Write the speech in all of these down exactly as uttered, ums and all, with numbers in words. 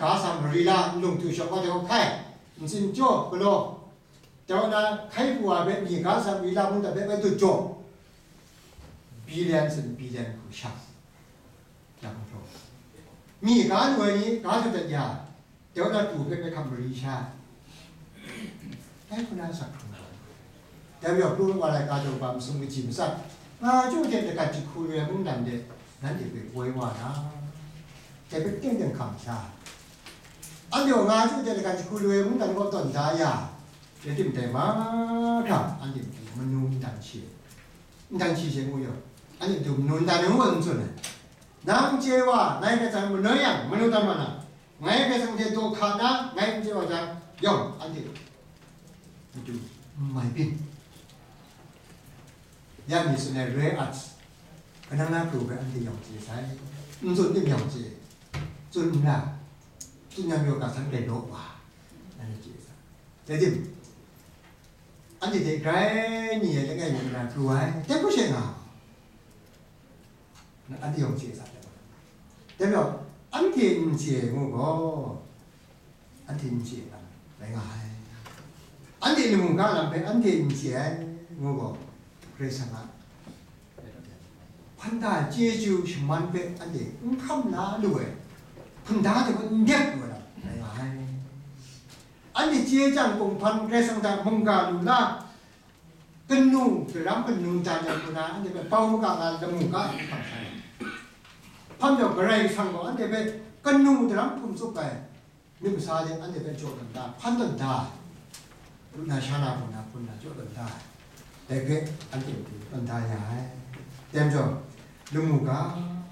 Ga Samaria n lung htu shawng wa de hkai, ntsin jaw galaw, dau na hkai pru wa hpe myi ga Samaria mungdan hpe bai dut jaw, billion sin billion hku shang, yang jaw, myi ga lu ai ni ga dut dat ya, dau na pru hpe bai hkam mari sha, dai hku na sa hkrum ai. Dai majaw, pru wa laika daw ba masum kaji matsat, nga chyu hte lagat jahku lu ai mungdan de nanhte hpe woi wa na, dai hpe teng teng hkam sha, anhte gaw nga chyu hte lagat jahku lu ai mungdan kaw tawn da ya, rai tim dai mahkra, anhte matu manu n dan shi, n dan shi she ngu yaw, anhte matu manu n dan ai ngu gaw n tsun ai. Nang chye wa, ngai hpe hkrai manoi yang, manu dan wa na, ngai hpe hkrai hte daw hka na, ngai n chye wa jang, yawng, anhte matu n mai byin. Ya mi tsun ai rare arts, kanang na pru hpe anhte yawng chye sai, n tsun tim yawng chye, tsun n ra, tsun yang yaw ga san rai daw wa, anhte chye sai. Dai tim, anhte hte grai mi ai langai mi na pru ai, dai hku she nga, anhte yawng chye sai. Dai majaw, anhte n chye ai ngu gaw, anhte n chye ai lam rai nga ai. Anhte lamu ga lam hpe anhte n chye ai ngu gaw, Karai Kasang a hpan da ai chyeju shaman hpe anhte n hkam na lu ai, hpunda hte n dep lu ai lam rai nga ai. Anhte chye jang, kunghpan Karai Kasang hta mungga lu la, kanu daram kanu dan ai hku na, anhte hpe bau maga nga, lamu ga hkam sai. Hpan jaw, Karai Kasang gaw anhte hpe kanu daram hkum tsup ai myit masa de anhte hpe jaw tawn da, hpan tawn da, lu na sha na hku na hpun na jaw tawn da, dai hpe anhte matu tawn da ya ai. Dai majaw, lamu ga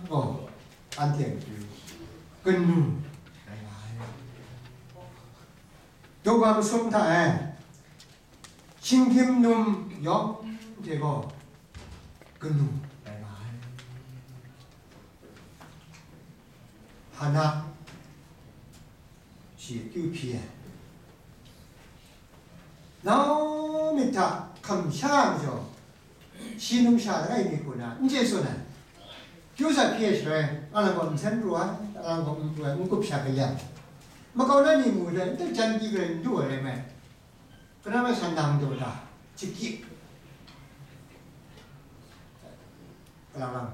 gaw anhte matu kanu rai nga ai. Daw ga masum hta e, shinggyim num yawng hte gaw kanu rai nga ai. Hana, shi akyu hpyi ai. Nau myit hta hkam sha ai majaw, shi numsha langai mi hku na n chye tsun ai. Kyu sa hpyi ai shaloi, alang gaw nsen pru ai, alang gaw n pru ai, n kup sha kalyan, makau na ni mu ai, n jan pyi garai n du ai rai mai. Kana mai san nang daw da, chiki. Kalang lang,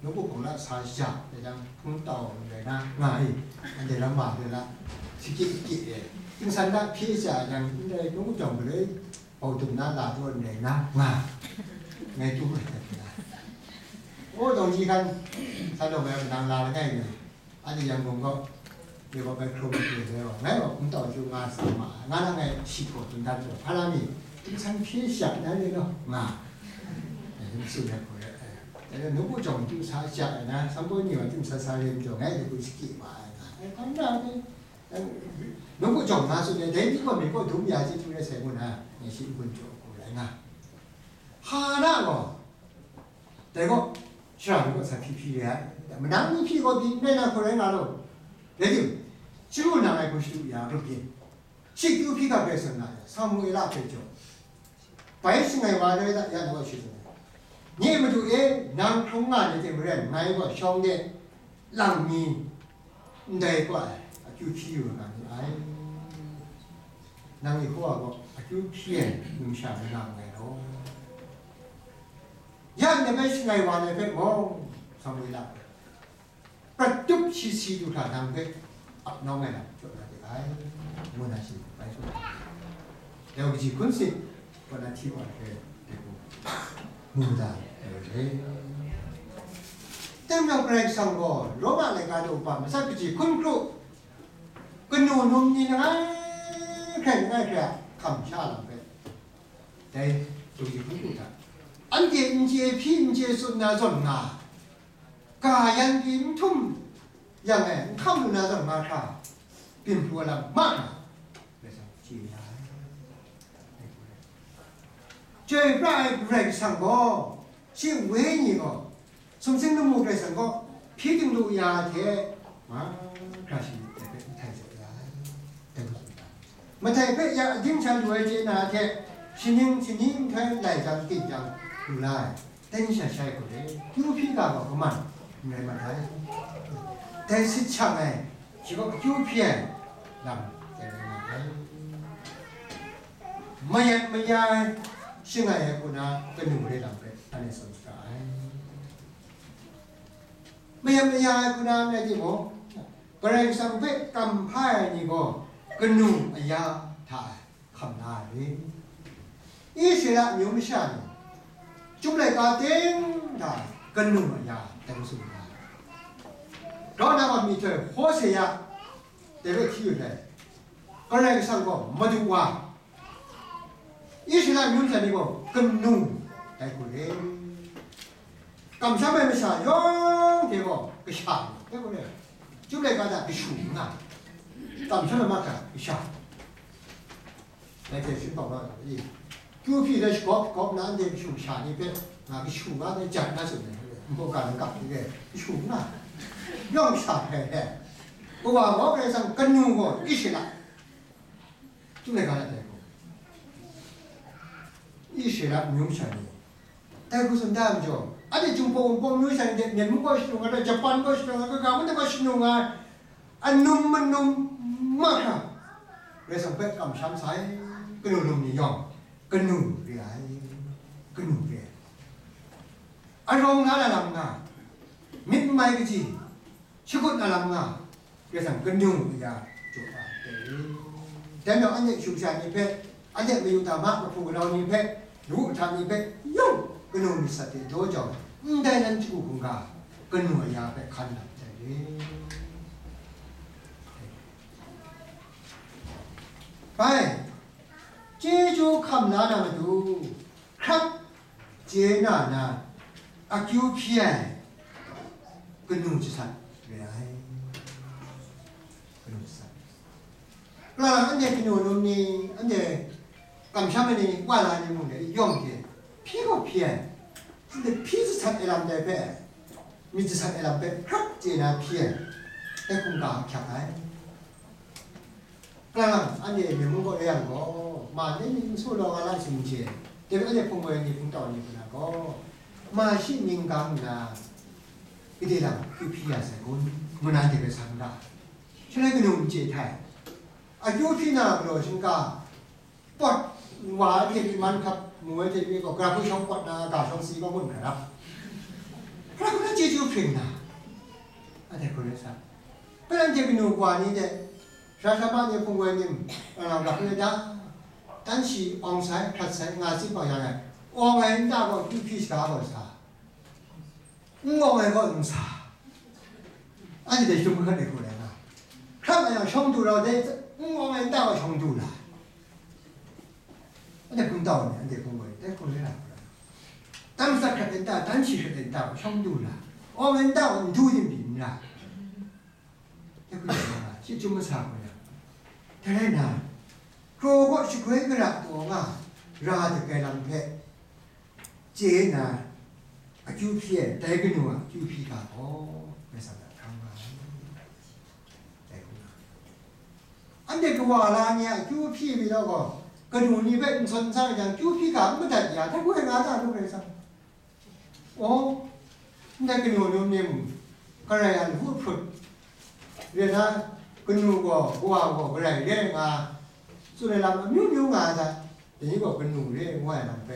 nawku hpung la sa shaja, dai jang hpung tau ndai na nga i, anhte lam ma de la, shiki shiki e, tingsan da hpye sha jang, ndai nawku jawng galoi, bau dum na la daw ndai na nga, ngai tu ai dat na. O, dawng ji hkan, sa daw mai nang la langai ni, anhte Yangon gaw, Yawhpa bai hkrum hkrum ai gaw, ngai gaw hpung tau chyu nga sa ma ai, nga na ngai shi hkaw tsun dat jaw, hpa na mi, tingsan hpye sha na ni gaw, nga, eh, n tsun ai hku rai, eh, dai gaw nawku jawng chyu sa sha ai na, sanpoi ni gaw chyu sa sa rim jaw, ngai de hku shiki ma ai nga, eh, hpa na mi, eh, nawku jawng nga tsun ai, dai ni gaw mi gaw dum ya chyeju rai sai ngu na, ngai shi n-gun jaw hku rai nga. Hana gaw, Dai gaw, shara ni gaw sa hpyi hpyi re ai, manang ni hpyi gaw pyi n rai na hku rai nga law, rai tim, chyu na ai hku shadu ya, rup yin, shi kyu hpyi ga hpe tsun na ya, Samuela hpe jaw, bai shangai wa ai rai da, ya na gaw shi tsun ai, nye madu e, nang hkrung nga ni hte maren, ngai gaw shawng de lang mi, ndai gaw ai, akyu hpyi yu nga ni ai, nang Yehowa gaw akyu hpyi ai numsha ni nga nngai law. Ya ndai bai shangai wa ai hpe mung, Samuela, prat tup shi si du hkra nang hpe ap nawng ai lam jaw na de ai, ngu na shi bai tsun ai. Dai gaw kaji hkun sin, kaw na hti wa hpe, dai gaw mu da ai re. Teng yang Karai Kasang gaw, Roma laika daw ba matsat kaji hkun kru, kanu num ni langai hkrai langai hkrai a hkam sha lam hpe, dai, dum ji hpung hku hta, anhte n chye hpyi n chye tsun na zawn nga, ga yan pyi n htum yang e, n hkam lu na zawn nga hkra, byin pru ai lam ma nga, Karai Kasang chye ya ai. Chyoi pra ai Karai Kasang gaw, shi wenyi gaw, sumsing lamu Karai Kasang gaw, hpyi ting lu ya hte, mahkra shi dai hpe nhtoi zaw ya ai, dai hku tsun ai. Mahtai hpe ya dingsa lu ai chye na hte, shaning shani nhtoi lai jang, ting jang, lu la ai, dai ni sha shai hku re, kyu hpyi ga gaw kaman n rai mat ai. Dai sit shang ai, Shi gaw akyu hpyi ai lam dai rai nga ai. Mayat maya ai, shangai ai hku na kanu re lam hpe anhte tsun shaga ai. Mayat maya ai hku na rai timung, Karai Kasang hpe kam hpa ai ni gaw kanu aya hta ai hkam la ai re. Israela amyu masha ni, chyum laika ting hta kanu aya tai tsun ga ai. Grau na wa myihtoi Hosea, dai hpe hti yu ai, Karai Kasang gaw Madu wa, Israela amyu masha ni gaw kanu tai hku re. Kamsham ai masha yawng hte gaw kasha ni, dai hku re. Chyum laika hta kashu nga, kamsham ai mahkra kasha. Dai hte shi hpawng na, i, kyu hpyi dai shagawp shagawp na, anhte kashu kasha ni hpe, nga kashu nga dai jat na tsun ai, npu ga nang kap hte kashu nga, yawng sha hpe hte, Kawa gaw Karai Kasang kanu gaw Israela, chyum laika na dai gaw, Israela amyu masha ni, dai hku tsun da ai majaw, anhte Jinghpaw Wunpawng amyu masha ni hte Myen mung gaw shanu nga, Japan gaw shanu nga, kaga mung gaw shanu nga, anum manum mahkra, Karai Kasang hpe kamsham sai, kanu lum ni yawng, kanu re ai, kanu re ai. Arawng la na lam nga, myit n mai kaji, shakut na lam nga, Karai Kasang kanu aya jaw ai dai re. Dai majaw anhte kashu kasha ni hpe, anhte mayu tama mahpu galaw ni hpe, lawu hta ni hpe, yawng kanu myit sat de daw jau, ndai nan chyagu hkungga, kanu aya hpe hkan lam dai re. Bai, chyeju hkam la na matu, hkrap chye na na, akyu hpyi ai kanu jasat re ai. Kanu jasat. Kalang anhte kanu lum ni, anhte kamsham ai ni, wa la ni mung de yawng hte, hpyi gaw hpyi ai, hpyi jasat ai lam dai hpe, myit jasat ai lam hpe hkrap chye na hpyi ai, dai hkungga ahkyak ai. Kalang anhte myen mung kaw re yang gaw, ma ni ning n su law nga la chye, dai hpe anhte hpung woi ni, hpung tau ni hpe na gaw, ma shi ning gang nna, gade lam akyu hpyi ya sai kun, ngu na anhte hpe san ga. Shaloi kanu n chye htai, akyu hpyi na galaw shingka, pawt wa anhte myi man hkap mu ai hte myi gaw, gara hku shawng pawt na, ga shawng si gaw gun hkra rap. Hkra hkra chyeju hpring na, anhte hkrum ai sa. Hpe anhte kanu wa ni hte, sara sara ma ni hpung woi nim, a, ga hpe da, dan shi awng sai, hkrat sai, nga tsin hpang yang ai, awng ai nta gaw akyu hpyi shaga gaw sa, n awng ai gaw n sa, anhte dai shadum hkrat ai hku rai nga, hkrat nga yang shawng du rau dai, n awng ai nta gaw shawng du la, anhte hpung tau ni, anhte hpung woi, dai hpung rai na hku rai, dan matsat hkrat ai nta, dan shi hkrat ai nta gaw shawng du la, awng ai nta gaw n du din byin n ra. Dai hku rai nga, shi chyum masa hku rai. Dai rai nna, kraw kaw shagroi gara taw nga, ra dat ai lam hpe chye nna, akyu hpyi ai, dai kanu a akyu hpyi ga gaw, Karai Kasang hta hkam nga ai. Dai hku nga. Anhte kawa la ni a akyu hpyi mi law gaw, kanu ni hpe n sawn n sang ai jang, akyu hpyi ga n madat ya, dai hku rai nga ta lu, Karai Kasang. Aw, ndai kanu lum nim, garai a lahpu hprut, rai na, kanu gaw, kawa gaw garai re nga, tsun ai lam amyu myu nga ai hta, dai ni gaw kanu re ngu ai lam hpe,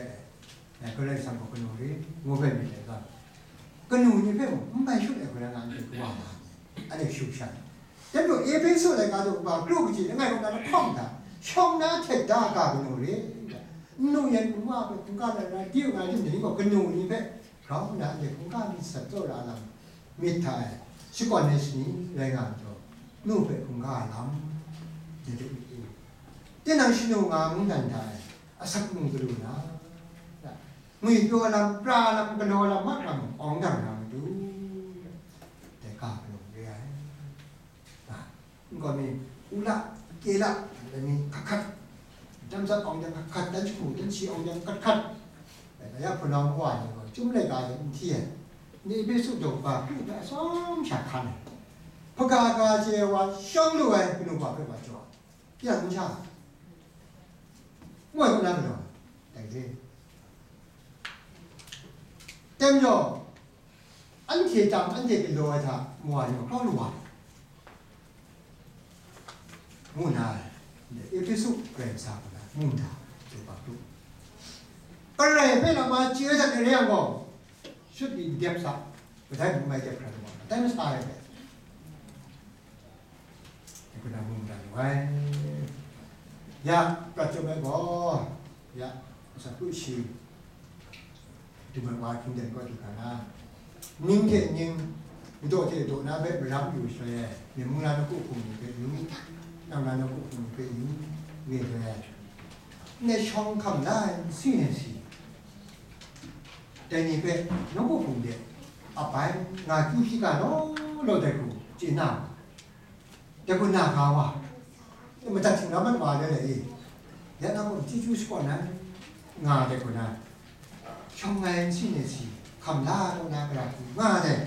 eh, Karai Kasang gaw kanu re ngu hpe myit ai ga, kanu ni hpe mung n bai shut ai hku rai nga, anhte kawa nga ai, anhte shu sha ai. Dai majaw Ehpesu laika daw kaba kru kaji langai kaw na lahkawng hta, shawng na htet da ga kanu re, nnu yan nwa hpe hkungga na ra di u na rim ni gaw kanu ni hpe grau nna anhte hkungga myit sat tsawra lam myit hta e, shakawn ai shani rai nga ai majaw, nu hpe hkungga ai lam, tinang shanu nga mungdan hta e asak mung galu na, ngwipyaw lam, pra lam, galaw lam, mat lam awng dang na matu, dai ga kanu re ai. N gaw mi, u la, kye la, dai mi hkat hkat, dan matsat awng jang hkat hkat, dan jahku dan shi awng jang hkat hkat, dai ya hpunau wa ni gaw, chyum laika e n hti ai, ni Ehpesu daw kaba kru hpe atsawm sha hkan ai, hpaga ga chye ai wa shawng lu ai kanu wa hpe wa jaw ai, ya n sha, moi kaw na galaw ai, dai re. Tem jaw, anhte tam, anhte galaw ai hta, mawa ni gaw hkau lu wa ai. ngu na, Epesu karai masha kaw na, ngu na, dai hpa tu. Karai hpe lama chye ai hte re yang gaw, shut di dep sa, kadai mung mai dep hkra gaw, dai masa ai hpe. Dai hku na mu mada lu ai. Ya, prat chyum ai gaw, ya, masat kru shi, dum ai wa hkying dan kaw du hkra na, ning hte ning, daw hte daw na hpe maram yu shaloi, myen mung na nawku hpung ni hpe yu, nang na nawku hpung ni hpe yu, yu shaloi, ndai shawng hkam la ai nsi nai si, dai ni hpe nawku hpung de ap ai, nga kyu hpyi ga law law dai hku chye na, dai hku na ga wa, madat htingram mat wa ai le e, ya na gaw chyeju shakawn ai, nga dai hku na, shawng ai nsi nai si, hkam la taw na gara hku nga ai dai,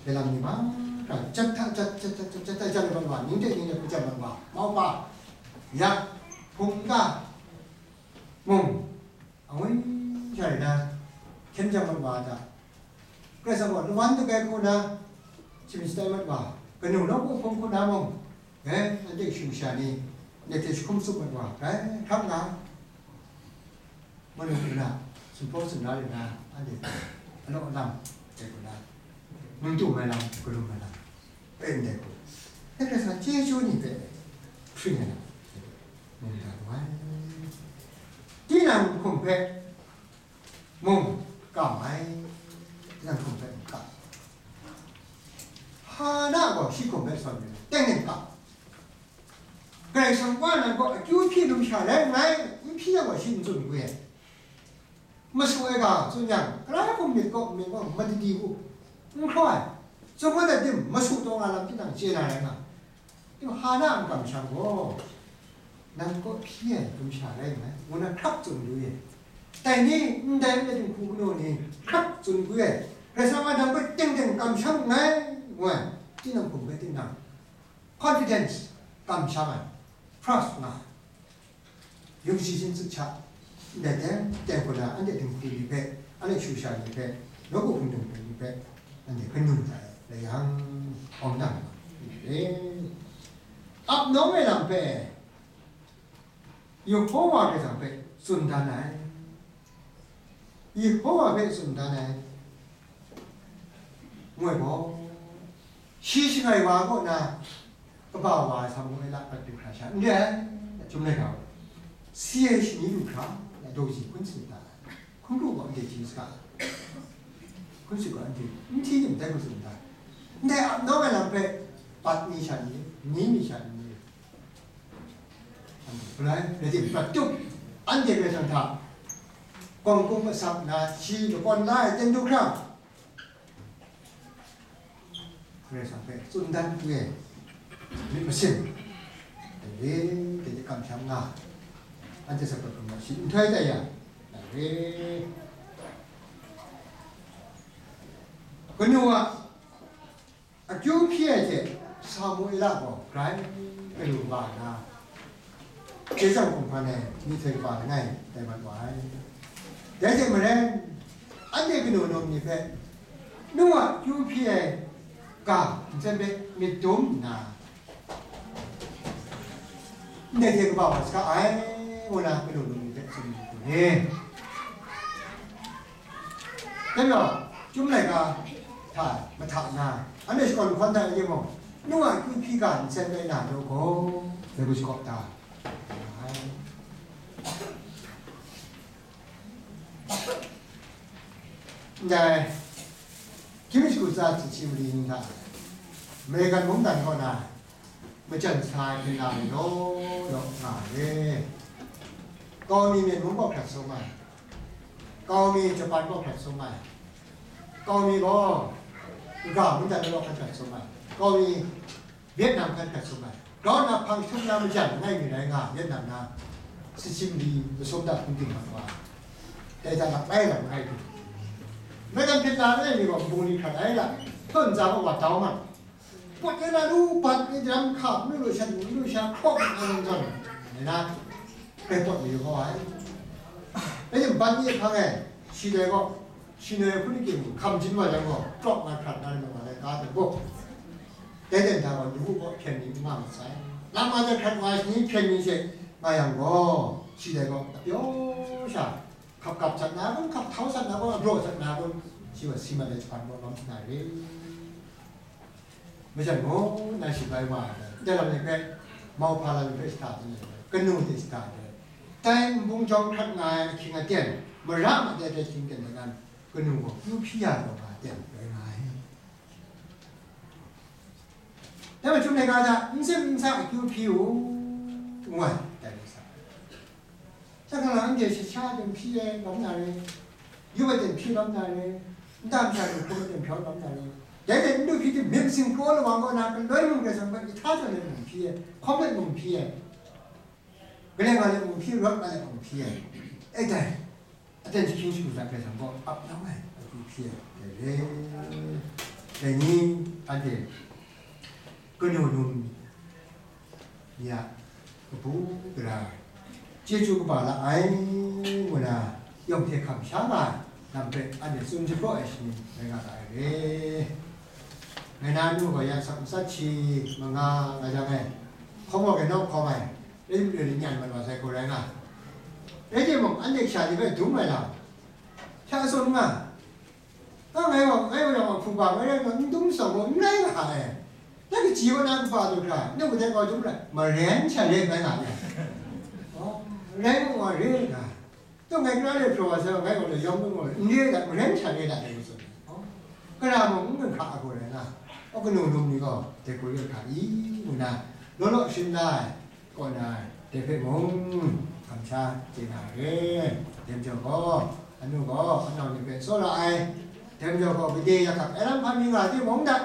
dai lam ni mahkra, jat hta jat, jat hta jat, jat hta jat ai mat wa, ning hte ning hte hku jat mat wa, mau pa, ya, hpung ga, mung, angwi sha rai na, hkyen jang mat wa ai hta, Karai Kasang gaw lawan dagai hku na, shamin shatai mat wa, kanu nawku hpung hku na mung, e, anhte shu sha ni, ndai hte jahkum tsup mat wa, grai hkrak nga, manu hku na, sumhpraw sumra rai na, anhte alaw alam, dai hku na, ningtu mai lam, galum mai lam, e, ndai hku, e, Karai Kasang chyeju ni hpe hpring ai lam, ngu na lu ai. Tinang hkum hpe mung kam ai, tinang hkum hpe mung kam. Hana gaw shi hkum hpe sawn ai, teng teng kam. Karai Kasang wa nan gaw akyu hpyi lu masha rai nngai, n hpyi yang gaw shi n tsun gwi ai. Masu ai ga tsun yang, Karai hkum myit kaw myit kaw madidi u, n hkraw ai, tsun gaw dat tim, masu taw nga lam tinang chye na rai nga. Tim, Hana a kamsham gaw, nang kaw hpyi ai kamsha rai ngai, ngu na hkrak tsun lu ai. Dai ni, ndai ndai dinghku manu ni hkrak tsun gwi ai. Karai Kasang a nang hpe teng teng kamsham nngai, ngu ai. Tinang hkum hpe tinang confidence kamsham ai, trust nga ai. Yung shi shin tsup sha, ndai teng teng hku na anhte dinghku ni hpe, anhte shu sha ni hpe, nawku hpung dinghku ni hpe, anhte kanu ai, rai yang, awng dang ai. Ap nawng ai lam hpe, Yehowa Karai Kasang hpe tsun dan ai. Yehowa hpe tsun dan ai. Ngu ai gaw, shi shangai wa kaw na kaba wa ai Samuela hpe du hkra sha n re ai, Chyum laika gaw, si ai shani lu hkra, daw shi hkun si da, hkun kru gaw anhte hti saga, hkun si gaw anhte n hti tim dai hku tsun da, ndai ap nawng ai lam hpe, bat mi sha ni, ni mi sha ni, Rai, rai tim, prat tup, anhte Karai Kasang hta, kawng kung asak nna, shi lakawn la ai ten du hkra, Karai Kasang hpe tsun dan hku e, myit masin, dai re, dai de kamsham nga, anhte sapat hkrum na shi nhtoi tai yang, dai re, kanu a, akyu hpyi ai hte Samuela gaw grai galu kaba nna, Jezang hkawhkam ai myihtoi kaba langai tai mat wa ai. Dai hte maren, anhte kanu num ni hpe, nu a akyu hpyi ai ga nsen hpe myit dum nna, ndai hte kaba wa saga ai, ngu na kanu num ni hpe tsun ai. Dai majaw, Chyum laika hta mahta na, anhte shakawn hkawn hta n-yu gaw, nu a akyu hpyi ga nsen rai na daw gaw, dai hku shakawn da. Ndai, Kim Shikusa Tsinchimli ni hta, American mungdan kaw na, majan sa ai hpyen na ni law law nga ai. Kau mi Myen mung kaw hkrat sum ai, kau mi Japan kaw hkrat sum ai, kau mi gaw kaga mungdan law hkrat sum ai, kau mi Vietnam hkrat hkrat sum ai. Grau nna hpang htum na majan langai mi rai nga, Vietnam na, Tsinchimli masum da hpung ting mat wa, dai hta lap ai lam rai lu. American hpyen na langai mi gaw nbung ni hkrat ai la, tawn za gaw wa dau ma. Pawt kau na lu, bat ni daram hka, myu lu shan, myu lu sha, hkrawk na zawn zawn, dai na, grai pawt mayu kau ai. Dai ning bat ni hpang e, shi dai gaw, shi noi hpun ni hkam jin wa yang gaw, hkrawk na hkrat na rai wa dai ga dai gaw, dai den hta gaw, lu gaw hpyen ni n nga masai. Lama de hkrat wa ai ni hpyen ni hte nga yang gaw, shi dai gaw, lapyaw sha, hkap kap sat na kun, hkap htau sat na kun, abraw sat na kun, shi gaw si mat ai jahpan gaw lawm sat na re. Majan gaw, nai shi bai wa ai, ndai lam ni hpe, mauhpa lam ni hpe shada hte, kanu hte shada hte, dai nbung jawng hkrat nga ai ahkying aten, mara ma de hte hkying ten de nan, kanu gaw kyu hpyi ya taw nga aten rai nga ai. Dai wa chyum laika hta, n sip n sa akyu hpyi u, ngu ai, dai rai sa. Shakawn anhte sha sha de n hpyi ai lawm na re, yu ai de n hpyi lawm na re, nta masha de hkrum ai de n hpyi lawm na re, dai de n du hpyi de myit sing hkraw lawang kaw na, galoi mung Karai Kasang hpe, ihta jaw let mung hpyi ai, hkawm let mung hpyi ai, galai nga let mung hpyi, rawt nga let mung hpyi ai, e dai. Aten jahkying shagu hta Karai Kasang gaw ap nang ai akyu hpyi ai dai re. Dai ni, anhte kanu num ni a kabu gara, chyeju kaba la ai ngu na, yawng hte hkam sha nga ai lam hpe anhte tsun shapraw ai shaning rai nga ga ai re. Ngai na nu gaw ya sak matsat shi manga nga jang ai, hkawm gaw gaw nawk hkawm ai, Rai timung, rai nyan mat wa sai hku rai nga. Rai timung, anhte sha ni hpe dum ai lam hta tsun nga. Ka ngai wa, ngai wa yang wa hpu ba, ngai rai nga, n dum tsawm gaw, n rai nga ai. Na kaji wa na kaba du hkra, na kadai wa dum rai, maren sha rai bai nga ai. Oh, rai nga wa re nga. Tawng ngai kara de hpraw wa sai, ngai gaw yawng kung gaw, n re dat, maren sha re dat, ngu tsun. Kara mung n hka a gaw rai nga, aw kanu num ni gaw, dai hku rai hkra i, ngu na, law law sharin la ai, kaw na, dai hpe mung, kamsham chye na re. Dai majaw gaw, anu gaw, anau ni hpe tsawra ai, dai majaw gaw, gade ya hkak ai lam hpa mi nga timung, nda,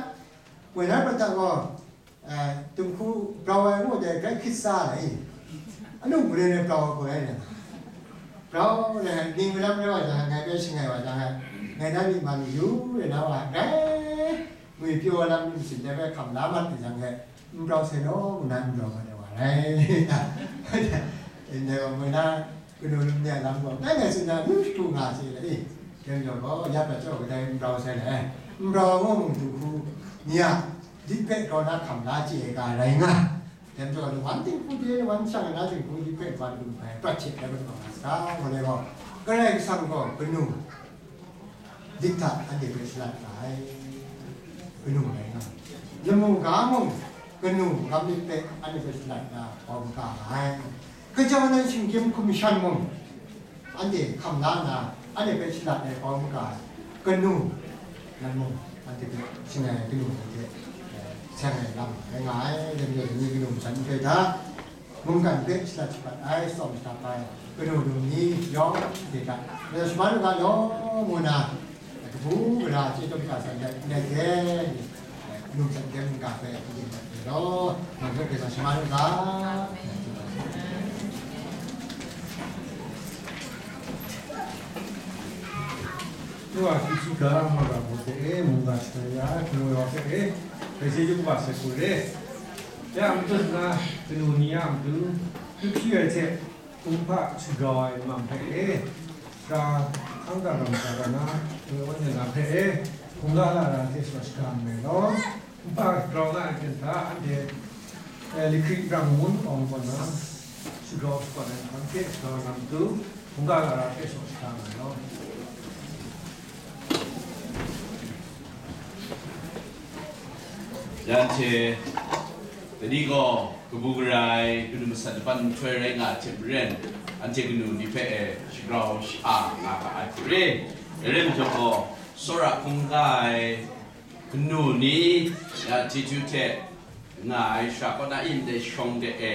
woi na prat gaw, Eh, dinghku brau ai ngu dai grai hkrit sa ai. Anu mare ai brau ai hku rai na. Brau ai, ning malam rai wa jang, ngai bai shangai wa jang, ngai na myi man yu rai na wa, grai ngwi pyaw lam ni masin dai bai hkam la mat ai jang, n brau sai law, ngu na n brau mat ai wa rai. Ndai wa moi na, Kanu num ni a lam gaw, ngai ngai tsun na, lu shagu nga se le, e, dai majaw gaw, ya prat jaw kadai n brau sai le, n brau ai mung dinghku ni a lit hpe grau na hkam la chye ai ga rai nga, dai majaw, wan dinghku de, wan shang ai na dinghku lit hpe wan lu hpai, prat hte rai mat nga saga, ngu ai gaw, Karai Kasang gaw kanu lit hta anhte hpe shalat nga ai. Kanu rai nga ai. Lamu ga mung, kanu gam myit hpe anhte hpe shalat na hkawm ga nga ai. Kajau nan shinggyim hkum shan mung, anhte hkam la nna, anhte hpe shalat ai hkawm ga ai. Kanu nan mung, anhte hpe shangai ai kanu hte, eh, seng ai lam rai nga ai. Dai majaw, dai ni kanu masha hpe hta, mungkan hpe shalat shapat ai, tsawm shadat ai, kanu num ni yawng hte hta, shaman u ga law, ngu na, kabu gara chye chyawm hkra san dat ndai hte, num san hte mungga hpe n yin dat ai law, nang hpe Karai Kasang shaman u ga. Wa hpyi hpyi ga, ma ga gaw hpe e, mungga shatai ya, hpung ai wa hpe e, hkrai chyeju kaba sai hku re. Ya, matut na kanu ni a matu, hpyi hpyi ai hte, kumhpa shagrau ai lam hpe e, sara hkang ga ram ga na, ngu ai wa na hpe e, hkungga lara hte shawa shaga nngai law, Npa grau nga ai hten hta, anhte, eh, Likrit rang ngun awng kaw na, shagrau shakawn ai hkang hte shagrau na matu, hkungga lara hte shaw shaga nga ai law. Ya anhte, dai ni gaw, kabu gara ai, kanu masat laban nhtoi rai nga ai hte maren, anhte kanu ni hpe e shagrau sha nga ga ai hku re. Dai rai majaw gaw, tsawra hkungga ai, Kanu ni, ya, chyeju hte nga ai shara kaw na in de shawng de e,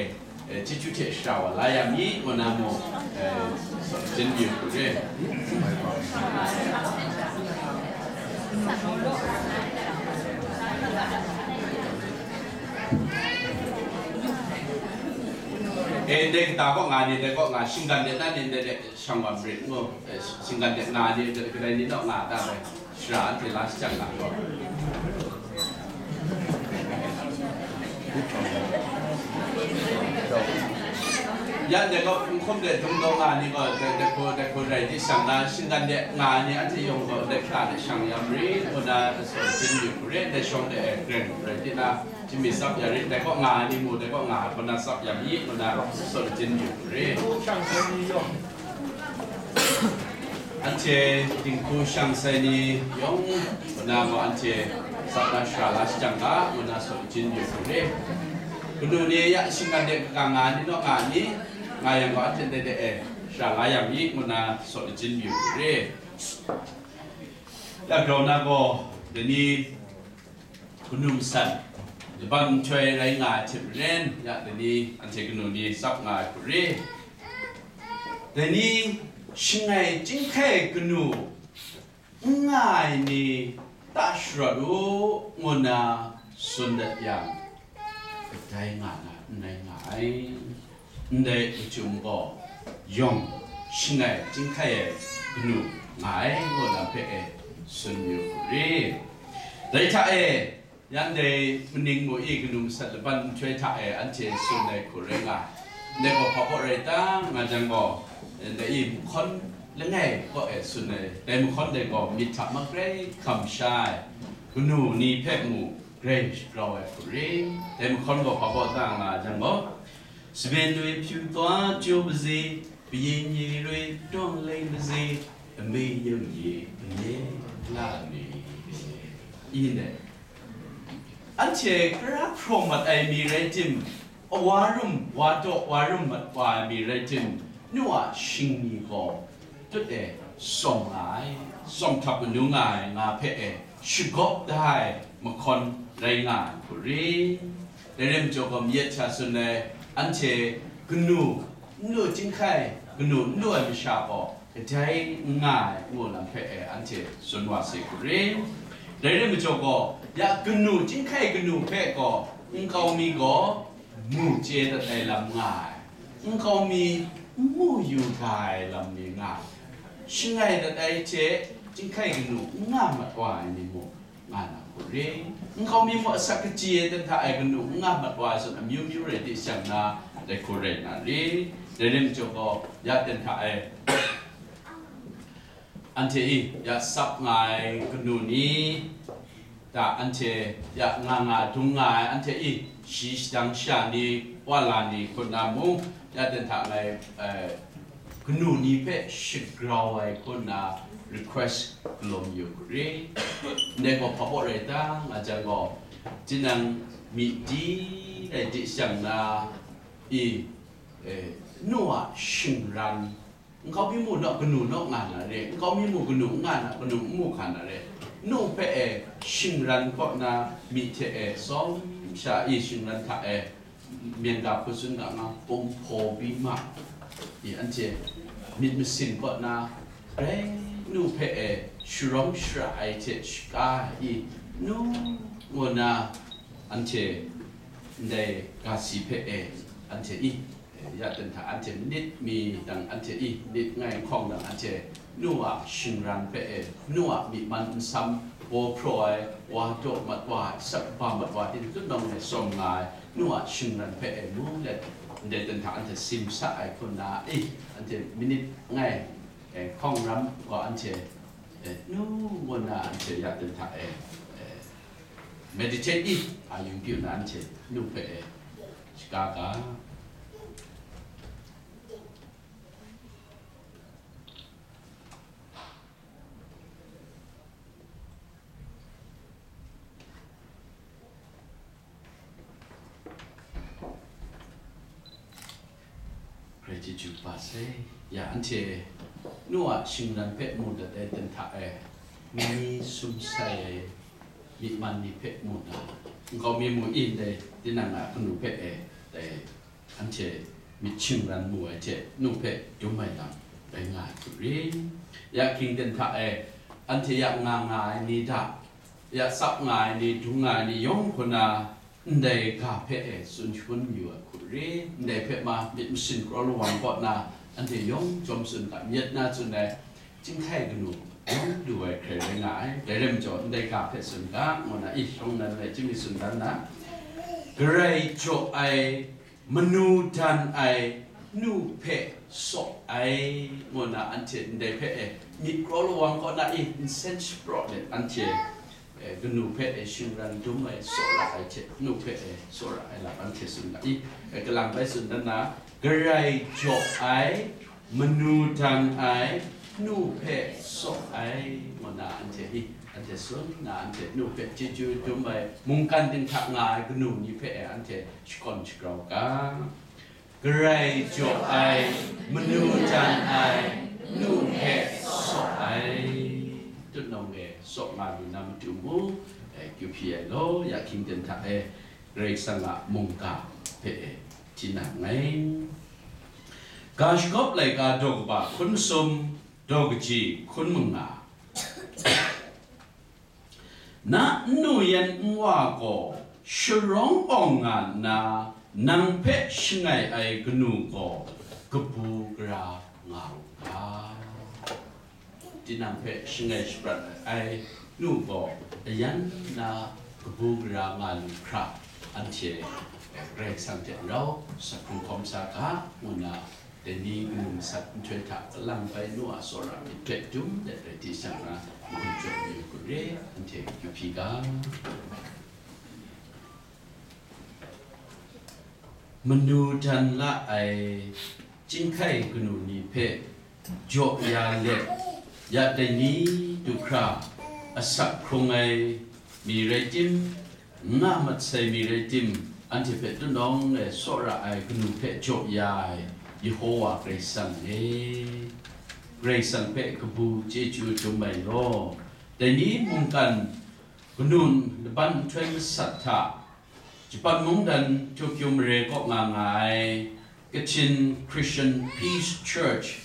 eh, chyeju hte shara wa la ya mi, kaw na mung, eh, jen yu hku re. Eh, ndai kata kaw nga ni, dai kaw nga, shinggan de na ni, ndai de shang wa marit ngu, eh, shinggan de nga ni, kadai ni naw nga ta bai. Shara anhte la shajang nga gaw. Ya, dai gaw, n hkum de dum gaw nga ni gaw, dai, dai hku, dai hku rai di shang na, shinggan de nga ni anhte yawng gaw, dai hkra de shang yam ri, ngu na, saw jin yu hku re, dai shawng de, eh, gren rai di na, jin mi tsap ya ri, dai gaw nga ni mu, dai gaw nga, ngu na tsap yam yi, ngu na, saw jin yu hku re. Shang sai ni yawng. Anhte dinghku shang sai ni yawng, ngu na gaw anhte tsap na shara la shajang ga, ngu na saw jin yu hku re. Kanu ni ya shinggan de kaga nga ni naw nga ni, nga yang gaw anhte de de e, shara la yang mi, ngu na saw jin yu hku re. Ya grau na gaw, dai ni, kanu masat, laban nhtoi rai nga ai hte maren, ya dai ni anhte kanu ni tsap nga ai hku re. Dai ni shangai chyinghkai kanu n nga ai ni ta sharawt u, ngu na tsun dat yang, kadai nga na, n rai nga ai. Ndai machyum gaw yawng shangai chyinghkai ai kanu nga ai, ngu lam hpe e tsun yu hku re. Dai hta e, yan dai maning mu i kanu masat laban nhtoi hta e anhte tsun ai hku rai nga ai. Ndai gaw hpa kaw rai ta, nga jang gaw, ndai i mahkawn langai kaw e tsun ai, dai mahkawn dai gaw myit hta magrai hkam sha ai, kanu ni hpe mu grai shagrau ai hku re. Dai mahkawn gaw hpa kaw ta nga jang gaw, Saben roi hpyu twa jaw maze, payin ye roi tawng leng maze, ame yam ye ame la ni. I ndai. Anhte kara hpraw mat ai mi rai tim, wa rum, wa daw, wa rum mat wa ai mi rai tim, nu a shingni gaw tut e tsawm nga ai, tsawm htap manu nga ai nga hpe e shagawp da ai mahkawn rai nga ai hku re. Dai rai majaw gaw, mayat sha tsun ai, anhte kanu n lu chyinghkai, kanu n lu ai masha gaw kadai n nga ai, ngu lam hpe e anhte tsun wa sai hku re. Dai rai majaw gaw, ya kanu chyinghkai kanu hpe gaw nkau mi gaw mu chye dat ai lam nga ai, nkau mi n mu yu ga ai lam mi nga ai, shangai dat ai hte chyinghkai kanu n nga mat wa ai ni mung, nga na hku re. Nkau mi mu asak kachyi ai dan hta e kanu n nga mat wa ai zawn amyu myu rai di shang na, dai hku rai na re. Dai rai majaw gaw, ya dan hta e, anhte i ya tsap nga ai kanu ni, ta anhte ya nga nga dung nga ai, anhte i shi shadang sha ni, wa la ni hku na mung, ya dan hta ngai, eh, kanu ni hpe shagrau ai hku nna request galawm yu hku re. Ndai gaw hpa baw rai ta, nga jang gaw, tinang myi di rai di shang na i, eh, nu a shingran, nkau mi mu naw kanu naw nga na re, nkau mi mu kanu nga na kanu n mu hkra na re, nu hpe e shingran kaw na myi hte e tsawm sha i shingran hta e, Myen ga hku tsun ga nga, kumhpaw bima i anhte myit masin kaw na, grai nu hpe e sharawng shara ai hte shaka i, nu ngu na anhte ndai ga si hpe e anhte i, ya dan hta anhte manit mi dang anhte i, manit ngai nhkawng dang anhte nu a shingran hpe e, nu a myi man nsam, baw hpraw ai, wa daw mat wa ai, sak ba mat wa ai, tinghtung nawng e tsawm nga ai, nu a shingran hpe e mu let, ndai dan hta anhte sim sa ai hku nna, e, anhte minit ngai, e, hkawng ram gaw anhte, e, nu ngu nna anhte ya dan hta e, e, meditate i, a yung pyu na anhte nu hpe e, shaka ga. Gratitude pa sai, ya anhte nu a shingran hpe mu dat ai dan hta e, myi sum sai ai myi man ni hpe mu na, nkau mi mu i ndai tinang a kanu hpe e, dai anhte myit shingran mu ai hte nu hpe dum ai lam rai nga ai hku re. Ya hkying ten hta e, anhte ya nga nga ai ni hta, ya tsap nga ai ni, dung nga ai ni yawng hku na, ndai ga hpe e tsun shangun yu ai hku re. Ndai hpe ma myit masin kraw lawang kaw na, anhte yawng jawm tsun ga, myit na tsun ai, chyinghkai kanu yawng lu ai hkrai rai nga ai. Dai rai majaw, ndai ga hpe tsun ga, ngu na i shawng nan rai chyinghkai tsun dan na, Karai jaw ai, manu dan ai, nu hpe saw ai, ngu nna anhte ndai hpe e myit kraw lawang kaw na e nsen shapraw let anhte, e, kanu hpe e shingran dum ai, saw ra ai hte, nu hpe e saw ra ai lam anhte tsun ga i. E, kalang bai tsun dan na, Karai jaw ai, manu dan ai, nu hpe saw ai, ngu nna anhte i, anhte tsun nna anhte nu hpe chyeju dum ai, mungkan dinghta nga ai kanu ni hpe e anhte shakawn shagrau ga. Karai jaw ai, manu dan ai, nu hpe saw ai. Tutnawng e saw nga lu na matu mu, e, kyu hpyi ai law, ya hkying ten hta e, Karai Kasang a mungga hpe e, tinang ngai. Ga shagawp laika daw kaba hkun sum, daw kaji hkun manga. Na nnu yan nwa gaw sharawng awng nga nna, nang hpe shangai ai kanu gaw kabu gara nga u ga. Tinang hpe shangai shaprat ai nu gaw ayan na kabu gara nga lu hkra, anhte Karai Kasang hte rau sak hkrung hkawm sa ga, ngu nna, dai ni kanu masat nhtoi hta kalang bai nu a tsawra myit hpe dum let rai di shang na, makun jaw mi hku re, anhte kyu hpyi ga. Manu dan la ai chyinghkai kanu ni hpe jaw ya let, ya dai ni du hkra asak hkrung ai mi rai tim, n nga mat sai mi rai tim, anhte hpe tutnawng e saw ra ai kanu hpe jaw ya ai Yehowa Karai Kasang e, Karai Kasang hpe kabu chyeju dum ai law. Dai ni mungkan kanu laban nhtoi masat hta, Japan mungdan Tokyo mare kaw nga nga ai Kachin Christian Peace Church,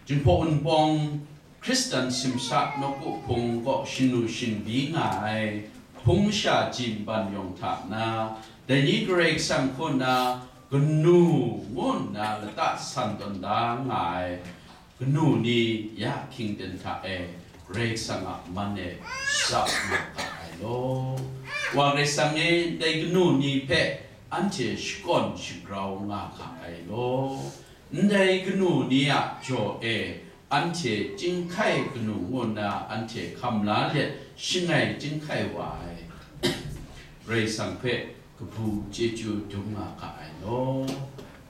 Jinghpaw Wunpawng Hkristan simsa nawku hpung kaw shanu shanbyi nga ai hpung masha ji nban yawng hta na, dai ni Karai Kasang hku nna kanu ngu nna lata san tawn da nga ai kanu ni ya hkying ten hta e Karai Kasang a man e sa nga ga ai law. Wa Karai Kasang e, dai kanu ni hpe anhte shakawn shagrau nga ga ai law. Ndai kanu ni a jaw e anhte chyinghkai kanu ngu nna anhte hkam la let shangai chyinghkai wa ai. Karai Kasang hpe kabu chyeju dum nga ga ai law.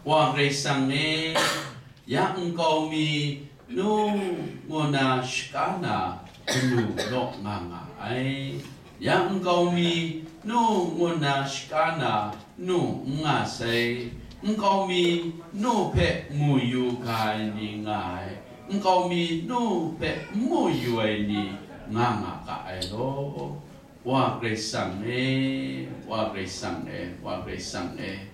Wa Karai Kasang e, ya nkau mi nu ngu na shaka na kanu naw nga nga ai. Ya nkau mi nu ngu na shaka na nu n nga sai. Nkau mi nu hpe mu yu ga ai ni nga ai. Nkau mi nu hpe n mu yu ai ni nga nga ga ai law. Wa Karai Kasang e, Wa Karai Kasang e, Wa Karai Kasang e,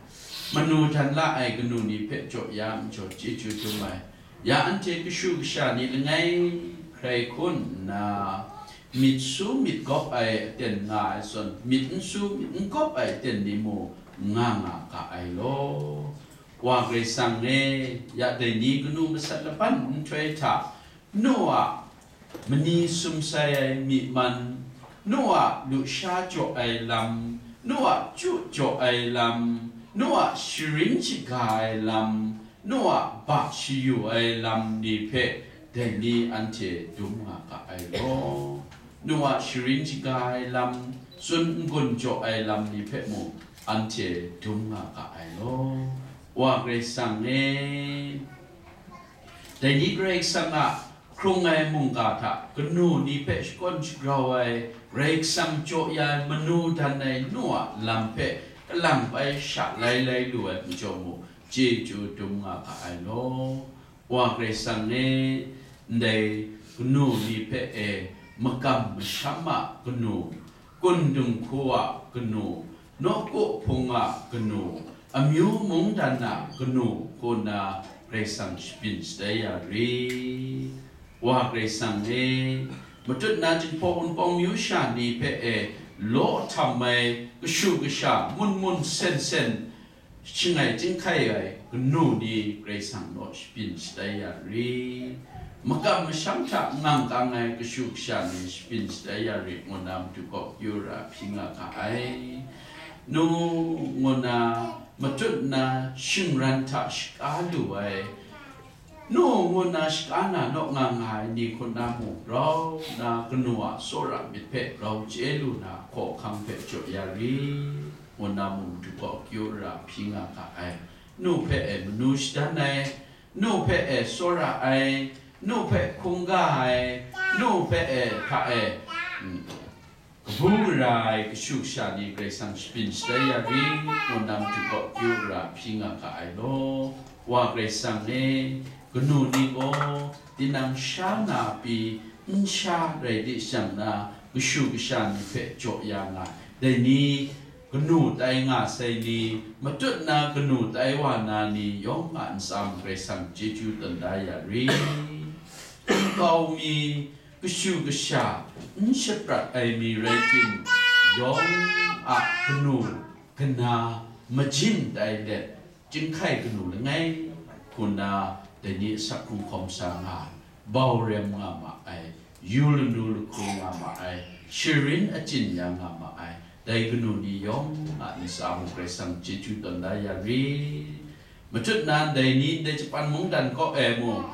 manu dan la ai kanu ni hpe jaw ya majaw chyeju dum ai, ya anhte kashu kasha ni langai hkrai hkun nna, myit su myit gawp ai aten nga ai zawn, myit n su myit n gawp ai aten ni mu nga nga ga ai law. Wa Karai Kasang e, ya dai ni kanu masat laban nhtoi hta, nu a mani sum sai ai myi man, nu a lusha jaw ai lam, nu a chyu jaw ai lam, nu a sharin shaga ai lam, nu a ba shayu ai lam ni hpe dai ni anhte dum nga ga ai law. Nu a sharin shaga ai lam, tsun n-gun jaw ai lam ni hpe mung anhte dum nga ga ai law. Wa Karai Kasang e, dai ni Karai Kasang a hkrung ai mungga hta kanu ni hpe shakawn shagrau ai, Karai Kasang jaw ya ai manu dan ai nu a lam hpe kalang bai sha lai lai lu ai majaw mu, chyeju dum nga ga ai law. Wa Karai Kasang e, ndai kanu ni hpe e, makam masham a kanu, kun dinghku a kanu, nawku hpung a kanu, amyu mungdan a kanu, hku nna Karai Kasang shabyin shatai ya ri. Wa Karai Kasang e, matut na Jinghpaw Wunpawng myu sha ni hpe e, law htam ai kashu kasha, mun mun sen sen, shangai chyinghkai ai kanu ni Karai Kasang naw shabyin shatai ya ri. Makam masham hta ngang kang ai kashu kasha ni shabyin shatai ya ri, ngu na Madu kaw kyu ra hpyi nga ga ai. Nu ngu na matut na shingran hta shaka lu ai, nu ngu na shaka na naw nga nga ai ni hku na mung grau na kanu a tsawra myit hpe grau chye lu na hkawhkang hpe jaw ya ri, ngu na mung du gaw kyu ra hpyi nga ga ai. Nu hpe e manu shadan ai, nu hpe e tsawra ai, nu hpe hkungga ai, nu hpe e hta e, mm, kabu gara ai kashu kasha ni Karai Kasang shabyin shatai ya ri, ngu na matu gaw kyu gara hpyi nga ga ai law. Wa Karai Kasang e, kanu ni gaw tinang sha na pyi n sha rai di shang na, kashu kasha ni hpe jaw ya nga ai. Dai ni, kanu tai nga sai ni, matut na kanu tai wa na ni yawng a ntsa mung Karai Kasang chyeju tawn da ya ri. Nkau mi, kashu kasha n shaprat ai mi rai tim, yawng a kanu kana majin tai let, chyinghkai kanu langai hku na dai ni asak hkrung hkawm sa nga ai, bau rem nga ma ai, yu lanu lahku nga ma ai, sharin achyin ya nga ma ai, dai kanu ni yawng a ntsa mung Karai Kasang chyeju tawn da ya ri. Matut na ndai ni, ndai Japan mungdan kaw e mung,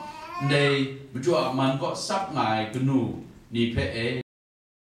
ndai Madu a man kaw sap nga ai kanu ni hpe e,